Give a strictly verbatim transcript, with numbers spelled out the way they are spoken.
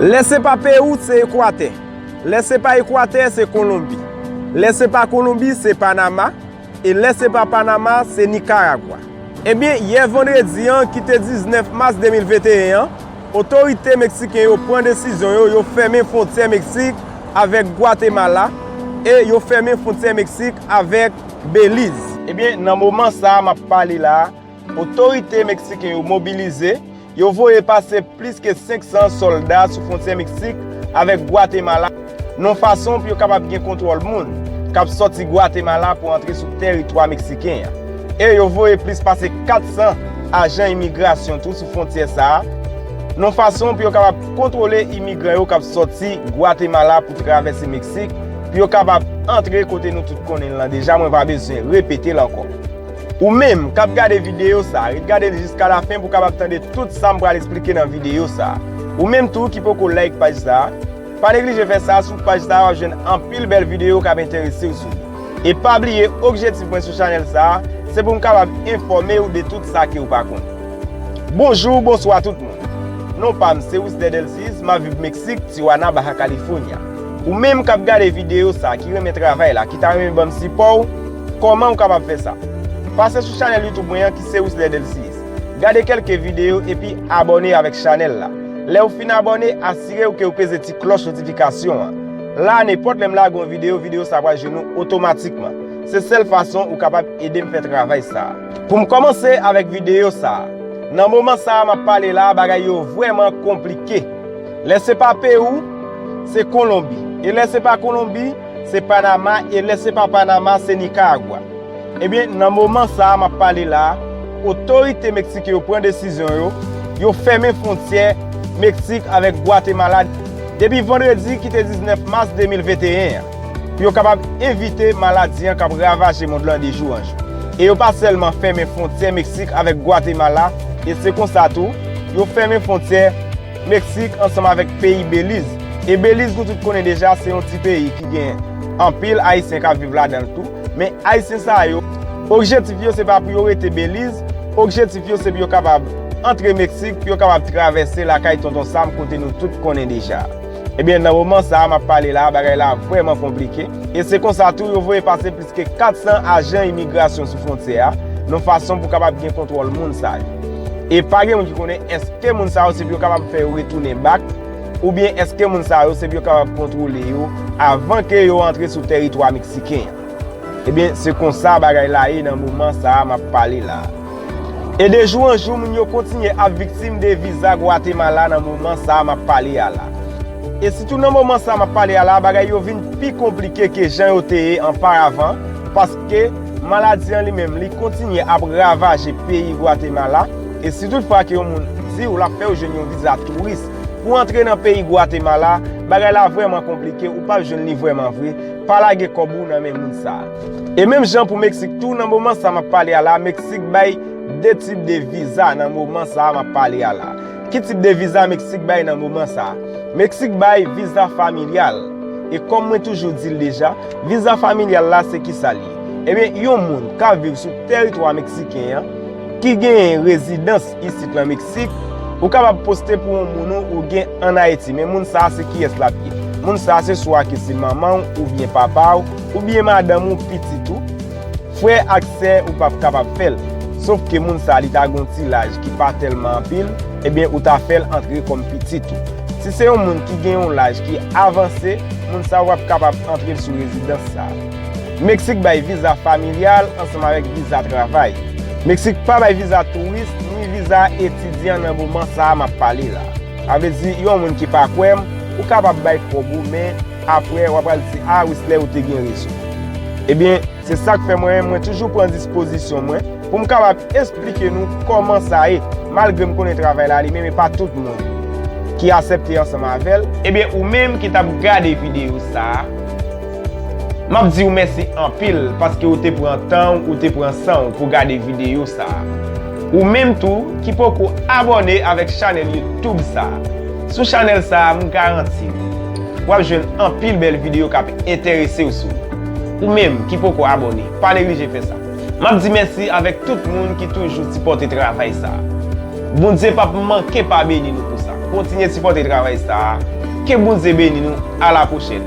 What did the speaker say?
Lè se pa Pewou, se Ekwatè. Lè se pa Ekwatè, se Kolonbi. Lè se pa Kolonbi, se Panama. E lè se pa Panama, se Nikaragwa. Ebyen, yè vandredi an, ki te diznèf mas de mil venteyen an, otorite meksiken yo pran desizyon yo, yo fèmen fwontyè Meksik avèk Gwatemala e yo fèmen fwontyè Meksik avèk Beliz. Ebyen, nan moman sa a m ap pale la a, otorite meksiken yo mobilize, yo voye pase plis ke senk san sòlda sou fwontyè Meksik avèk Gwatemala, nan fason pou yo kapab gen kontwòl moun k ap sòti Gwatemala pou antre sou tèritwa meksiken an. E yo voye plis pase kat san ajan imigrasyon tou sou fwontyè sa a, nan fason pou yo kapab kontwole imigran yo k ap sòti Gwatemala pou travèse Meksik, pou yo kapab antre kote nou tout konnen l lan deja, mwen pa bezwen repete l ankò. Ou menm k ap gade videyo sa a, ret gade l jiska lafen pou w kapab tande tout sa m pral eksplike nan videyo sa a. Ou menm tou ki poko like paj sa a, pa neglije fè sa. Sou paj sa a, w ap jwenn anpil bèl videyo k ap enterese w sou li. E pa bliye, objektif mwen sou chanèl sa a, se pou m kapab enfòme w de tout sa ke w pa konnen. Bonjou, bonswa tout moun. Non pa m se Wisler Delcius, m ap viv Meksik, Tijuana, Baja California. Ou menm k ap gade videyo sa a, ki renmen travay la, ki ta renmen ban m sipò w, kòman w kapab fè sa? Pase sou chanèl YouTube mwen an ki se Wisler Delcius. Gade kèlke videyo epi abòne avèk chanèl la. Lè w fin abòne, asire w ke w peze ti klòch notifikasyon an. La, nenpòt lè m lage yon videyo, videyo sa a pral jwenn ou otomatikman. Se sèl fason ou kapab ede m fè travay sa a. Pou m kòmanse avèk videyo sa a, nan moman sa a m ap pale la a, bagay yo vrèman konplike. Lè se pa Pewou, se Kolonbi. E lè se pa Kolonbi, se Panama. E lè se pa Panama, se Nikaragwa. Ebyen, nan moman sa a m ap pale la a, otorite meksiken yo pran desizyon yo, yo fèmen fwontyè Meksik avèk Gwatemala depi vandredi ki te diznèf mas de mil venteyen an, pou yo kapab evite maladi an k ap ravaje mond lan de jou an jou. E yo pa sèlman fèmen fwontyè Meksik avèk Gwatemala, e se konsa tou, yo fèmen fwontyè Meksik ansanm avèk peyi Beliz. E Beliz, nou tout konnen deja, se yon ti peyi ki gen anpil Ayisyen k ap viv ladan l tou. Men Ayisyen sa yo, objektif yo se pa pou yo rete Beliz, objektif yo se pou yo kapab antre Meksik, pou yo kapab travèse lakay Tonton Sam kote nou tout konnen deja. Ebyen, nan moman sa a m ap pale la a, bagay la vrèman konplike. E se konsa tou, yo voye pase plis ke kat san ajan imigrasyon sou fwontyè a, nan fason pou kapab gen kontwòl moun sa yo. E pa gen moun ki konnen èske moun sa yo se pou yo kapab fè yo retounen bak, oubyen èske moun sa yo se pou yo kapab kontwole yo avan ke yo antre sou tèritwa meksiken an. Ebyen, se konsa bagay la ye nan moman sa a m ap pale la a. E de jou an jou, moun yo kontinye ap viktim de viza Gwatemala nan moman sa a m ap pale a la. E sitou nan moman sa a m ap pale a la, bagay yo vin pi konplike ke jan yo te ye anparavan, paske maladi an li menm, li kontinye ap ravaje peyi Gwatemala. E si toutfwa ke yon moun di w l ap fè w jwenn yon viza touris pou antre nan peyi Gwatemala, bagay la vrèman konplike, ou p ap jwenn li vrèman vre, pa lage kòb ou nan men moun sa a. E menm jan pou Meksik tou, nan moman sa a m ap pale a la, Meksik bay de tip de viza nan moman sa a m ap pale a la. Ki tip de viza Meksik bay nan moman sa a? Meksik bay viza familyal. E kòm mwen toujou di l deja, viza familyal la se kisa l ye? Ebyen, yon moun k ap viv sou tèritwa meksiken an, ki genyen rezidans isit lan Meksik, ou kapab poste pou yon moun ou, ou gen ann Ayiti, men moun sa a se kiyès l ap ye? Moun sa a se swa ke se manman w, oubyen papa w, oubyen madanm ou, pitit ou, frè ak sè ou p ap kapab fè l. Sof ke moun sa a li ta gen yon ti laj ki pa tèlman anpil, ebyen ou ta fè l antre kòm pitit ou. Si se yon moun ki gen yon laj ki avanse, moun sa a w ap kapab antre l sou rezidans sa a. Meksik bay viza familyal ansanm avèk viza travay. Meksik pa bay viza touris ni viza etidyan nan moman sa a m ap pale la. Sa vle di, yon moun ki pa kwè m, ou kapab bay kòb ou, men apre w ap pral di, a, Wisler, ou te gen rezon. Ebyen, se sa k fè mwen, mwen toujou pran dispozisyon mwen pou m kapab esplike nou kòman sa ye, malgre m konnen travay la li menm e pa tout moun ki aksepte ansanm avè l. Ebyen, ou menm ki t ap gade videyo sa a, m ap di w mèsi anpil paske ou te pran tan w, ou te pran san w pou gade videyo sa a. Ou menm tou ki poko abòne avèk chanèl YouTube sa a, sou chanèl sa a, m garanti w, w ap jwenn anpil bèl videyo k ap enterese w sou li. Ou menm ki poko abòne, pa neglije fè sa. M ap di mèsi avèk tout moun ki toujou sipòte travay sa a. Bondye p ap manke pa beni nou pou sa. Kontinye sipòte travay sa a. Ke Bondye beni nou. A la pwochèn.